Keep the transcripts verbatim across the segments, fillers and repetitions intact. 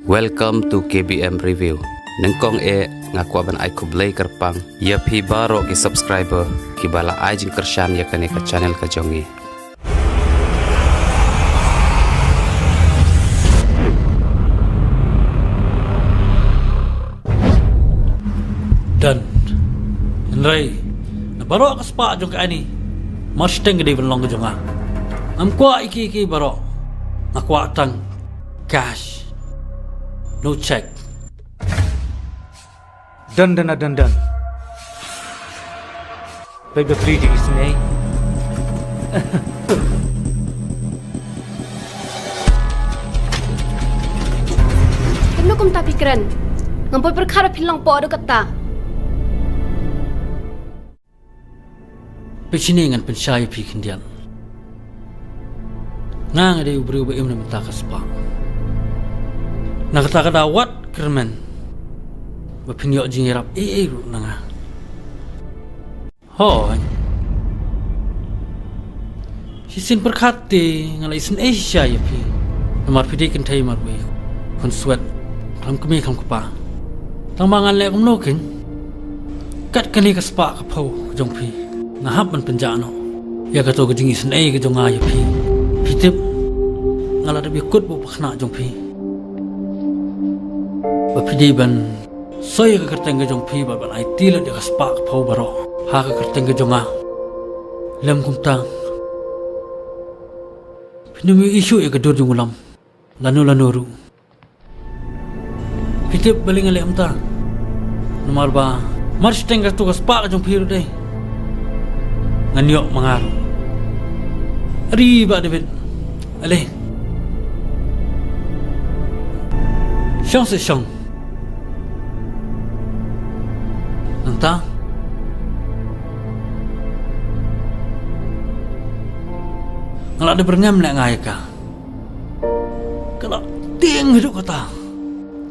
Welcome to K B M Review. Nyngkong eh nga kwah ban ai khublei kyrpang ïa phi baroh ki subscriber kiba la ai jingkyrshan ïa kane ka channel ka jong ngi. Done. Hynrei na baroh ka spah jong ka Annie, mar shiteng ka dei ban long ka jong nga. Ngam kwah ïa kiei kiei baroh. Nga kwah tang cash. No check. Done, done, done, done. Peit ba free jong isynei. Kumno kumta phi kren? Ngam poi pyrkhat ba phin long pok haduh katta. Peit shane, ngan pynshai ïa phi khyndiat. Nga, nga dei u briew ba im na bynta ka spah. Na kata ka daw wat kyrmen ba phin ïoh jingïarap ei ei ruh na nga. Hooid. Shisien pyrkhat te nga la isynei shisha ïa phi. Namar phi dei kynthei marwei, khun swet, khlem kmie khlem kpa. Tang ba ngan leh kumno keiñ? Kat kane ka spah ka phew jong phi nga hap ban pynjah noh ïa kato ka jingisynei ka jong nga ïa phi. Phi tip, nga la dep ïakut bad u pakhynnah jong phi ba phi dei ban soi ïa ka kyrteng ka jong phi bad ban aiti lut ïa ka spah ka phew baroh ha ka kyrteng ka jong nga. Lem kumta, phin ym ïoh issue ïa ka dur jong u Lam lano lano ruh. Phi tip balei nga leh kumta? Namar ba mar shiteng kato ka spah ka jong phi ruh dei, ngan ïoh ma nga ruh. Ari Bah David. Ale. Shong se shong. Nangta nga la dep byrngem leh nga ïa ka. Ka la tieng haduh katta.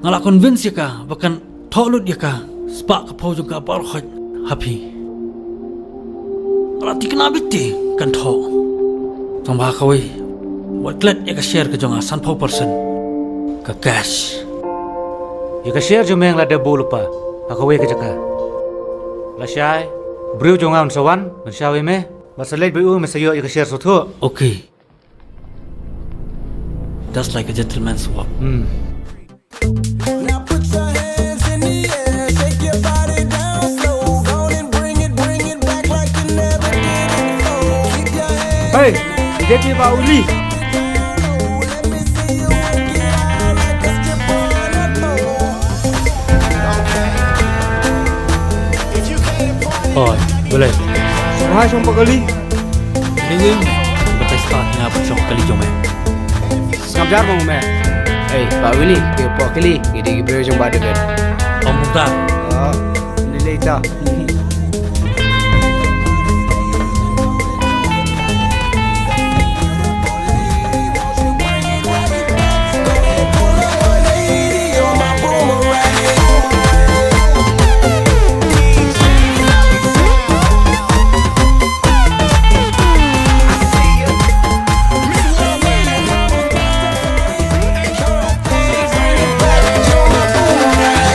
Nga la convince ïa ka ba kan thoh lut ïa ka spah ka phew jong ka baroh ha phi. Nga la thikna bitti kan thoh. Tang ba ha kawei, wat klet ïa ka share ka jong nga sanphew percent ka cash. Ïa ka share jong me nga la dep buh lypa ha kawei ka jaka. Lashai, briew jong nga un sa wan ban shawei me. Bad sa leit bad u me sa ïoh ïa ka share sngewthuh. Okay. That's like a gentleman's walk. Hmm. Now put your hands in the air, shake your body down slow. Go on and bring it, bring it back like you never did it before. Keep your hands Hey, in the air, D J P Bah Willy. Let me see you work it out like a stripper on a pole. Oi, boleh. Hai, sumpah kali. Dei wei me, batai spah nga pynshong kali jong me. Sngap jar mo me. Ei, Bah Willy, ki pok kali, ngi dei ki briew jong Bah David. Ong kumta. Ah, ni lei ta.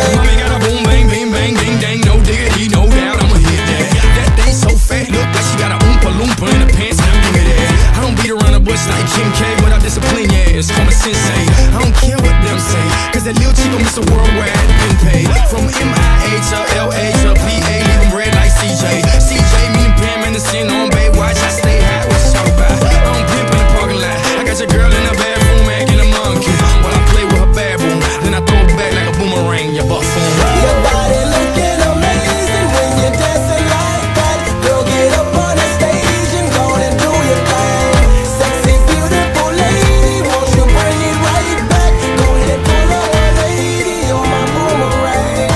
Mommy got a boom, bang, bang, bang, ding, dang, no diggity, no doubt, I'ma hit that. That thing so fat, look like she got a Oompa Loompa in her pants, and I'm digging that. I don't beat around the bush like Kim K, but I discipline, yeah, it's common sense, hey. I don't care what them say, 'cause that little chick gon' miss a worldwide, been paid. From M I A to L A to P A, leaving red like C J. C J, me and Pam Anderson on Baywatch, I stay high, what you talking about? I don't pimp in the parking lot. I got your girl in the bathroom acting a monkey. While I play with her baboon, then I throw it back like a boomerang, your buffoon. Your body looking amazing when you're dancing like that. Girl, get up on the stage and go on and do your thing. Sexy, beautiful lady, won't you bring it right back? Go ahead, pull up, lady, you're my boomerang.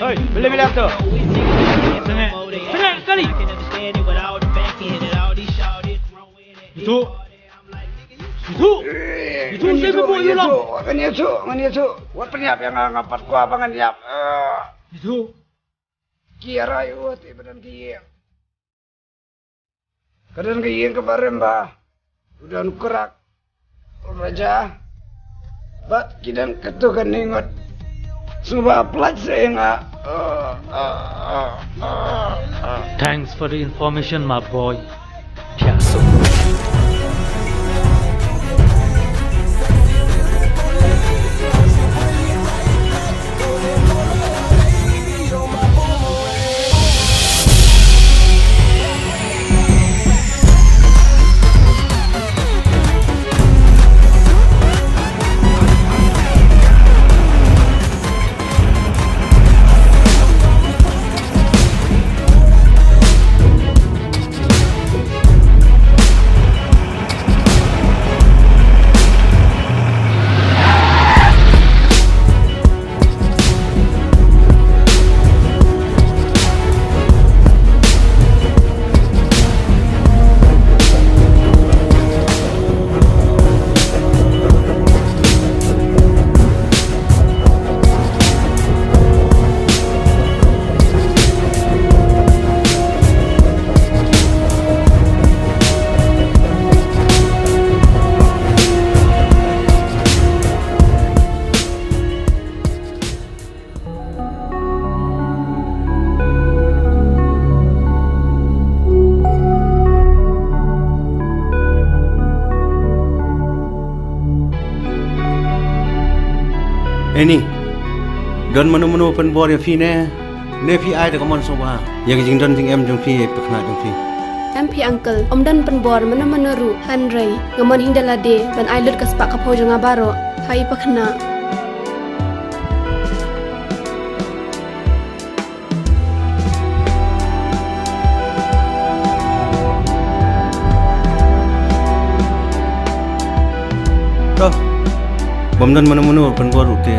Hei, beli beli tu. Tengah, tengah sekali. Itu. Itu. Itu saya buat you long. Ngan itu, ngan itu. Wat pynïap ïa nga, nga pat kwah ba ngan ïap. Itu. Ki rai u te badan ki. Ka don ka ïing kaba rim ba u don u krak, u raja, bad ki don katto katne ngut. Sngewbha pynlait sa ïa nga. Thanks for the information, my boy. Thiah. Eni, don mano mano pynbor ïa phi ne, ne phi ai da ka mon sngewbha ïa ka jingdon jingem jong phi, ïa i pakhynnah jong phi? Em phi uncle, ym don pynbor mano mano ruh, hynrei nga mon hi da lade ban ai lut ka spah ka phew jong nga baroh ha i pakhynnah. To, bym don mano mano pynbor ruh te.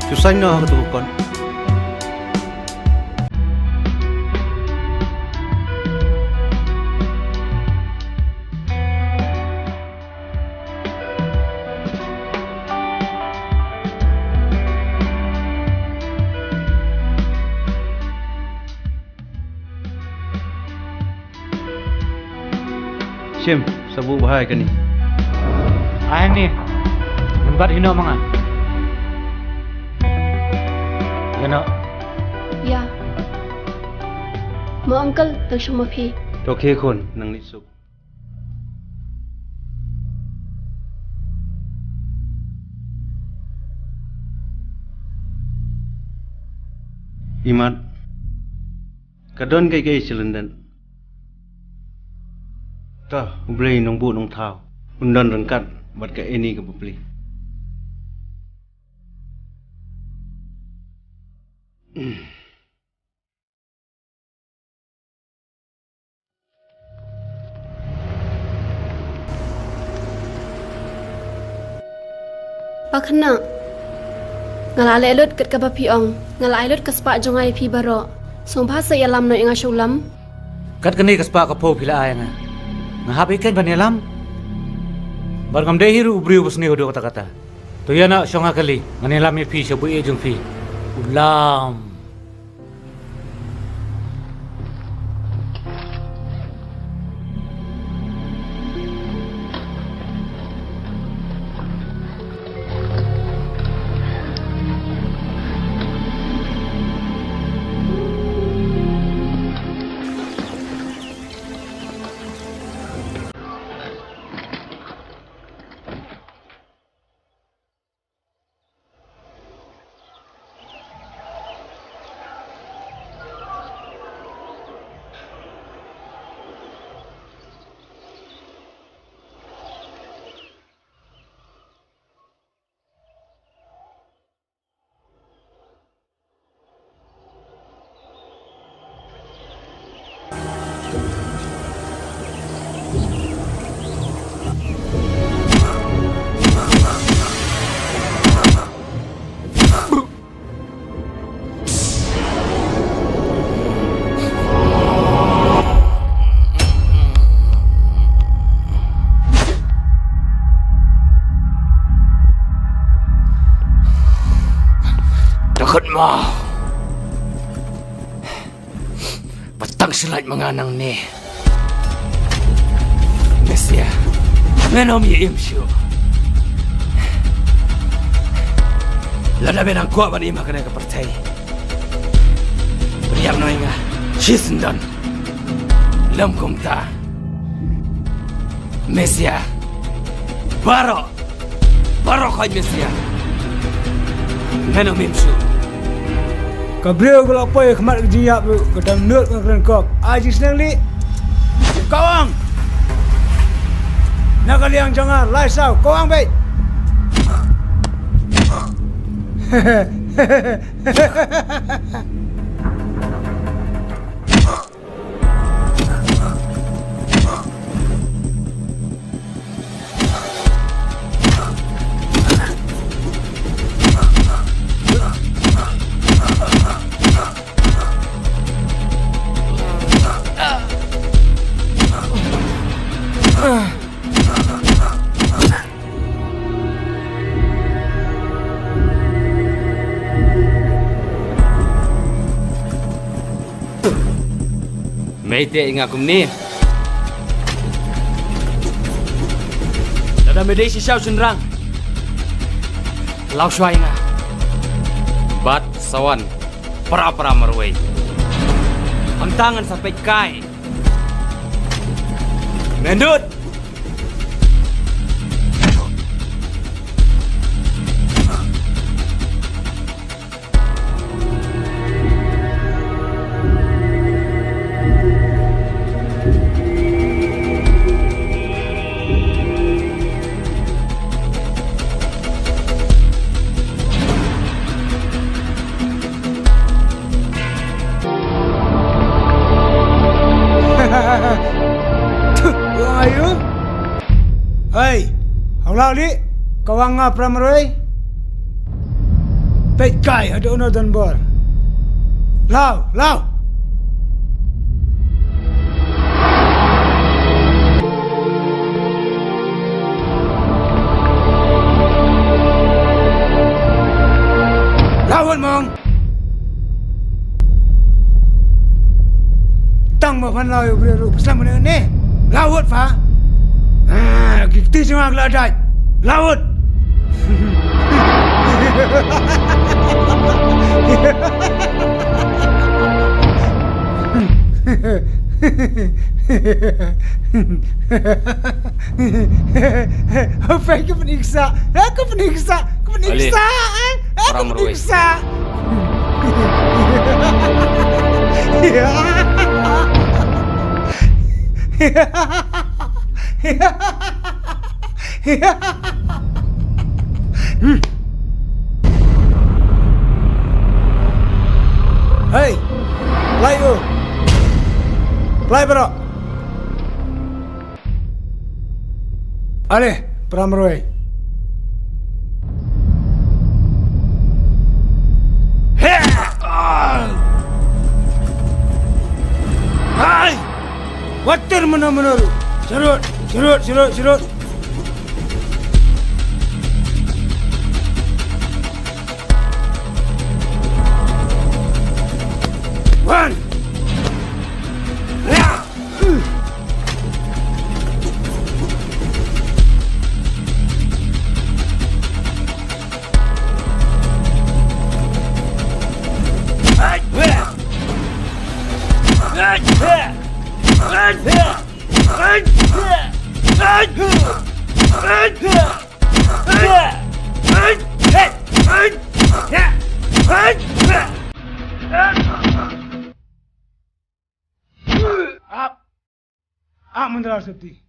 Shu saiñ noh ha kato ka kot. Shim, sa buh bha ïa kane. Ai ne. Ngan bat hino ma nga. Ïa no. Ïa. Mo uncle, tang shong ma phi. To khie khun, nang leit suk. Imat. Ka don kaei kaei sha lyndet. To, U Blei Nongbuh Nongthaw un don ryngkat bad ka Eni ka bapli. Pakhynnah. Nga la leh lut kat kaba phi ong. Nga la ai lut ka spah jong nga ïa phi baroh. Sngewbha sa ïalam noh ïa nga sha u lam. Kat kane ka spah ka phew phi la ai ïa nga. Nga hap ïa kane ban ïalam. Bad ngam dei hi ruh u briew ba sniew haduh katta katta. To ïa na shong ha kali, ngan ïalam ïa phi sha u baieit jong phi. U lam. Kut mo. Patang shuh lait ma nga nangne. Mesia. Men ym ïa im shuh. Lada men nang kwah ban im ha kane ka pyrthei, pynïap noh ïa nga shisyndon. Lym kumta, Mesia. Baroh, baroh khoit Mesia. Men ym im shuh. Ka briew ka la poi ha khmat ka jingïap ruh ka dang nud ka kren kop. Ai jingsneng lih. Kawang. Na ka liang jong nga lai saw, kawang beit. Mei te ïa nga kumne. Lada me dei shisha u shynrang, law shuwa ïa nga. Bad sa wan para para marwei. Hangta ngan sa peit kai. Mendut. Who are you? Hei, hawlaw lih, kawang nga para marwei. Peit kai haduh uno don bor. Law, law. Law hut mong. Tang ba phan law ïa u briew ruh, pha slem ne ne. Law hut pha. Ah, ki kti jong nga ki la dait. Law hut. Hapei, ka pynïksa. Eh, ka pynïksa. Ka pynïksa. Eh, ka pynïksa. Hei, play u. Play baroh. Ale, para marwei. Hai! Wat ter mano mano ruh. Sharud, sharud, sharud, sharud. One. Ap. Ap, Mandra Sati.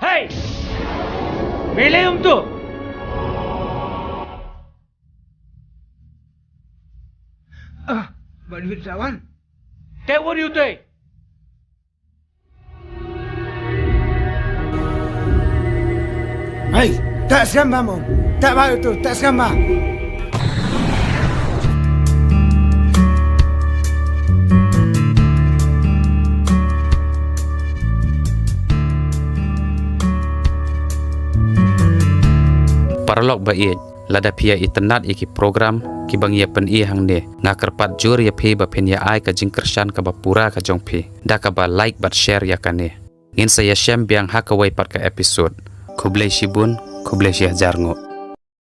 Hey! Mele um tu. Ah, ba duit sawan. Te won yu te. Hey, Tak skhem ba mo. Tak ba utu, tak skhem ba. Paralok ba ïeit, lada phi ïa itynnad ïa ki program kiba ngi ïa pyni hangne, nga kyrpad jur ïa phi ba phin ïa ai ka jingkyrshan kaba pura ka jong phi da kaba like bad share ïa kane. Ngin sa ïa shem biang ha kawei pat ka episode. Khublei shibun, khublei shihajar nguh.